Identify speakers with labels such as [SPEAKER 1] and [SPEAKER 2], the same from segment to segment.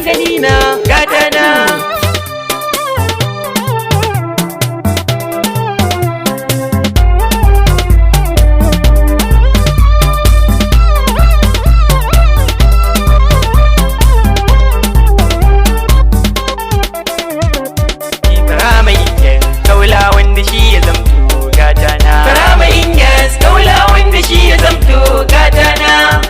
[SPEAKER 1] gani na gata na. Barhama Inyas kaula wanda shi ya zamto gata na. Barhama Inyas kaula wanda shi ya zamto gata na.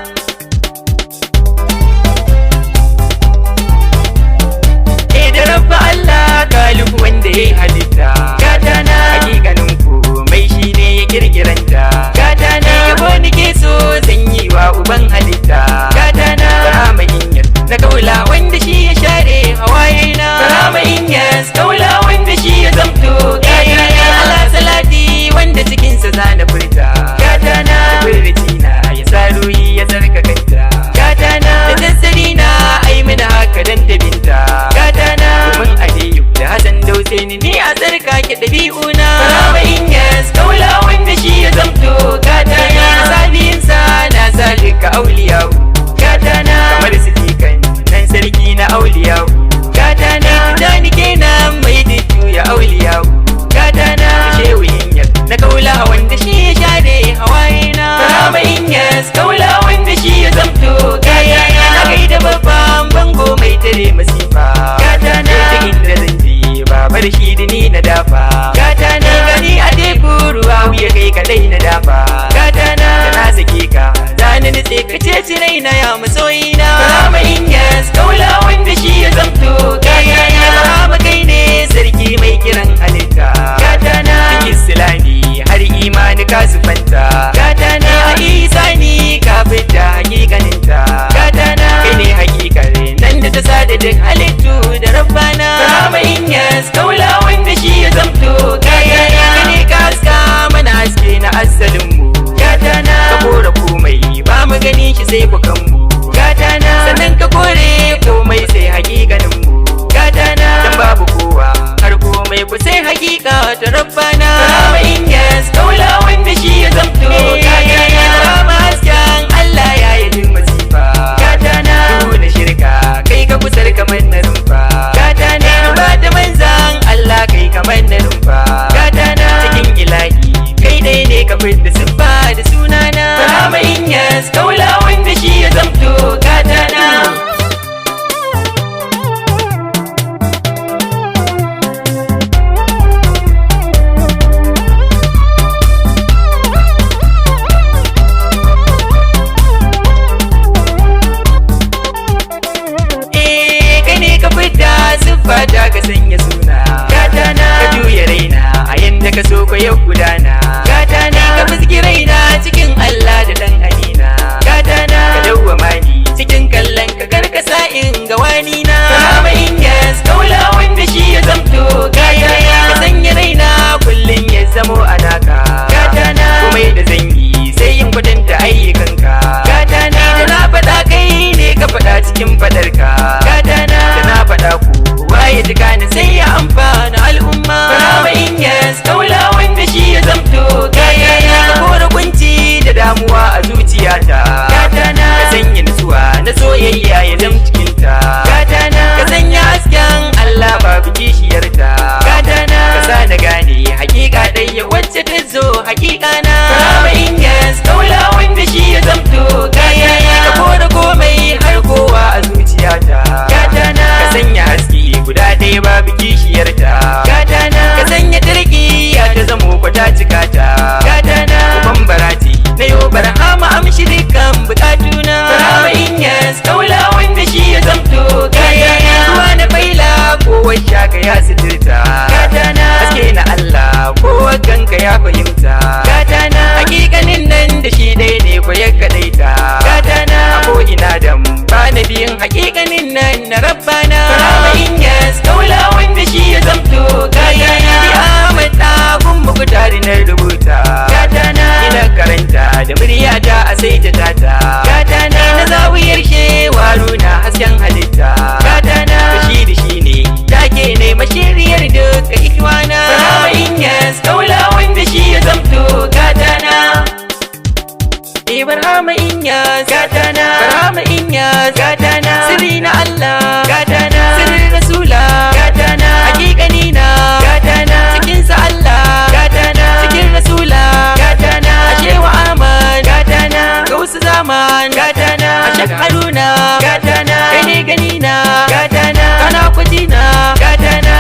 [SPEAKER 1] Eh da rabba Allah galibu wanda ya yi halitta gata na. Hakikanin komai shi ne ya kirkiranta gata na. Yabo nake so zan yi wa uban halitta gata na. Barhama Inyas na kaula wanda shi ya share hawaye na. Barhama Inyas kaula wanda shi ya zamto gata na. Allah salati wanda cikinsa zana furta gata na. Furci na ya sa ruhi ya tsarkakanta gata na. Da tattali na ai mana haka dan da binta gata na. Domin Aliyu da Hassan da Husaini ni a tsarkake ɗabi'una. Barhama Inyas kaula wanda shi ya zamto gata na. Sabinsa na salika auliyahu gata na. Kamar sidikan nan sarki na auliyahu gata na. Tijani kenan mai jujjuya ya auliyahu gata na. Shehu Inyas na kaula wanda shi ya share hawaye na. Barhama Inyas kaula wanda shi ya zamto gata na. Na gaida babban bango mai tare masifa gata na. Ta inda zan je babar shi da ni na dafa gata na. Gani a teku ruwa wuya kai kadai na dafa gata na. Da na sake ka zani nutse ka ceci raina ya masoyina. Barhama Inyas kaula wanda shi ya zamto gata na. Barhama kai ne sarki mai kiran halitta gata na. Cikin islami har imani ka sufanta gata na. A isani ka fita hakikaninta gata na. Kai ne hakikar nan da ta sada duk halittu da rabbana. Barhama Inyas kaula wanda shi ya zamto gata na. Kai ne ka haska mana haske na asalinmu gata na. Ka kore komai ba mu gani shi sai ku kanmu gata na. Sannan ka kore komai sai hakikaninmu gata na. Dan babu kowa har komai ku sai hakika ta rabbana. Barhama Inyas kaula wanda shi ya zamto gata na. Barhama hasken Allah ya yi duk masifa gata na. Duhu na shirka kai ka kusar kamar na rumfa gata na. Ba da manzan Allah kai kamar na rumfa gata na. Cikin ilahi kai dai ne ka fidda siffa da sunana. Barhama Inyas kaula wanda shi ya zamto gata na. Eh kai ne ka fita siffa ta ka sanya suna gata na. Ka juya raina a yanda ka so ko yau gudana gata na. Ka fuski raina cikin Allah da dan amina gata na. Ka dawwama ni cikin kallon ka karkasa in ga wani na. Barhama Inyas kaula wanda shi ya zamto gata na. Ka sanya raina kullun ya zamo anaka gata na. Komai da zangi sai in kwatanta ayyukanka gata na. Da na faɗa kai ne ka faɗa cikin faɗarka gata na. Da na faɗa kowa ya ji gane sai ya amfana al'umma. Barhama Inyas kaula wanda shi ya zamto gata na. Ka kore kunci da damuwa a zuciyata gata na. Ka sanya nutsuwa na soyayya ya zam cikinta gata na. Ka sanya hasken Allah babu kishiyarta gata na. Ka sa na gane hakika ɗaya wacce ta zo hakika na. Barhama Inyas kaula wanda shi ya zamto gata na. Ka kore komai har kowa a zuciyata gata na. Ka sanya haske guda ɗaya babu kishiyarta gata na. Ka sanya tarkiya ta zamo kwata cika ta gata na. Uban barati na yo barhama amshi dukkan bukatuna. Barhama Inyas kaula wanda shi ya zamto gata na. Ruwa na faila kowa shaka ya sitirta gata na. Haske na Allah kowa ganka ya fahimta gata na. Hakikanin nan da shi ɗaya ne ko ya kaɗaita gata na. A ko'ina da ba na biyin hakikanin nan na rabbana. Barhama Inyas kaula wanda shi ya zamto gata na. Di Ahmad ɗagun muku tare na rubuta gata na. Ina karanta da muryata a sai ta tata gata na. Na zawiyar shewa nuna hasken halitta gata na. Da shi ne take ne mashiriyar duka ikiwana. Barhama Inyas kaula wanda shi ya zamto gata na. Barhama Inyas gata na. Barhama Inyas gata na. Sirri na Allah gata Usman, gatana. Ashak Haruna, gatana. Kai ne gani na, gatana. Kana kujina, gatana.